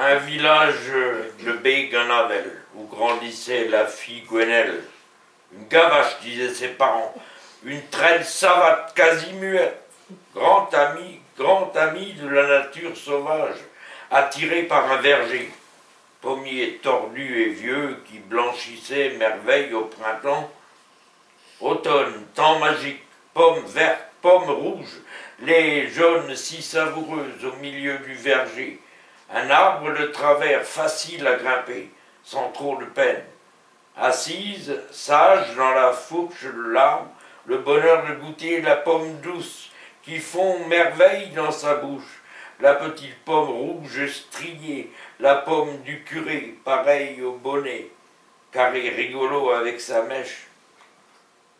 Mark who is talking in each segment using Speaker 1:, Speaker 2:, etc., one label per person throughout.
Speaker 1: Un village de Beg-an-Avel, où grandissait la fille Gwenelle. Une gavache, disaient ses parents, une traîne savate quasi muette, grand ami, grand ami de la nature sauvage, attiré par un verger, pommier tordu et vieux qui blanchissait merveille au printemps. Automne, temps magique, pommes vertes, pommes rouges, les jaunes si savoureuses au milieu du verger, un arbre de travers facile à grimper, sans trop de peine. Assise, sage dans la fourche de l'arbre, le bonheur de goûter la pomme douce qui fond merveille dans sa bouche, la petite pomme rouge striée, la pomme du curé, pareille au bonnet, carré rigolo avec sa mèche.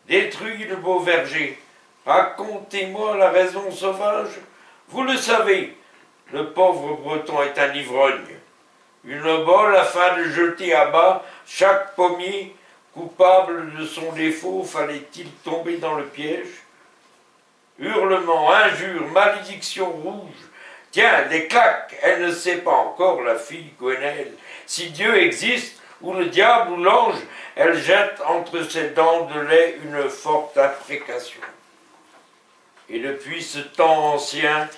Speaker 1: Détruit le beau verger, racontez-moi la raison sauvage. Vous le savez, le pauvre Breton est un ivrogne. Une obole afin de jeter à bas chaque pommier, coupable de son défaut, fallait-il tomber dans le piège? Hurlements, injures, malédictions rouges. Tiens, des claques, elle ne sait pas encore, la fille Gwenelle. Si Dieu existe, ou le diable ou l'ange, elle jette entre ses dents de lait une forte imprécation. Et depuis ce temps ancien,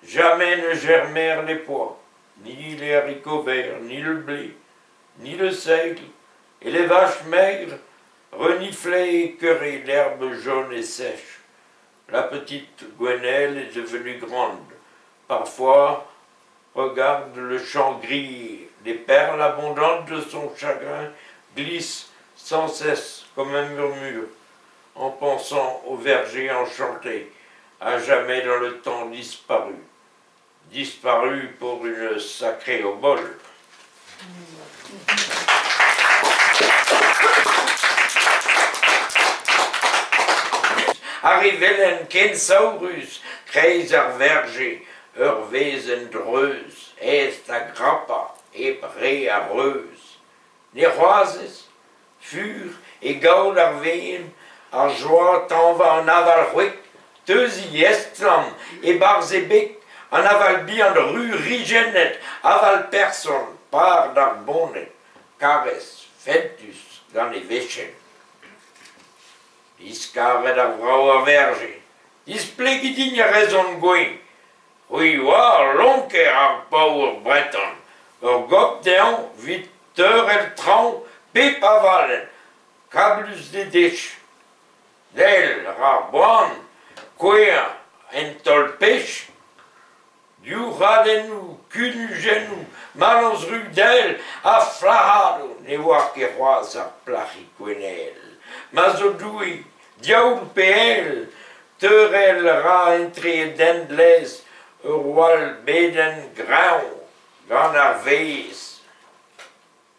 Speaker 1: jamais ne germèrent les pois, ni les haricots verts, ni le blé, ni le seigle, et les vaches maigres reniflaient et écœuraient l'herbe jaune et sèche. La petite Gwenelle est devenue grande. Parfois, regarde le champ gris, les perles abondantes de son chagrin glissent sans cesse comme un murmure, en pensant au verger enchanté, à jamais dans le temps disparu. Disparu pour une sacrée obole. Arrivelen ken saourus, kreiz ar verger, ur wezenn dreuz, aes da grapañ, hep re a reuz. Ne c'hoazez, fur, e gaol ar wezenn, ar joa tañva an aval c'hwek, teuziñ estlamm, e-barzh e beg, an aval bihan ru rijennet, aval person, par d'ar boned, karrez, fentus gant e vechenn. Diskaret ar vrav a verje, displegit din ar rezon gouez. C'hwi 'oar lonker ar paour breton, ur gop dezhañ 'vit teurel traoñ pep avalenn, kablus d'e dech. Del 'ra boan kouezhañ en taol-pech, Youc'hadennoù, kunujennoù, mallozh Rudel ha flac'hadoù ne oar ket c'hoazh ar plac'hig gwenel. Ma zo Doue, diaoul pe ael, teurel a ra entre e dent laezh ur wall bedenn greñv gant ar vezh.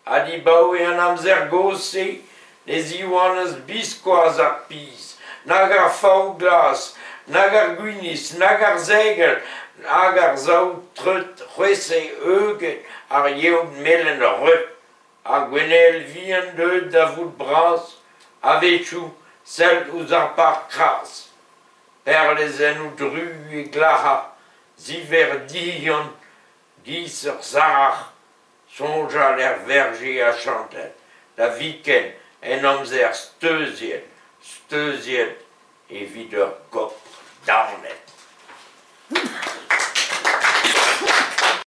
Speaker 1: Ha dibaoe an amzer gozh-se ne ziwanas biskoazh ar piz, nag ar fav glas, nag ar gwinizh, nag ar segel, nag ar saout treut c'hwese heuget ar yeot melen reut, ar gwenel vihan deuet da vout bras, a-wechoù sell ouzh ar park kras. Perlezennoù dru e glac'har, ziver dihun 'giz ur sac'h, soñjal er verje achantet da viken en amzer steuziet, steuziet evit ur gopr daonet.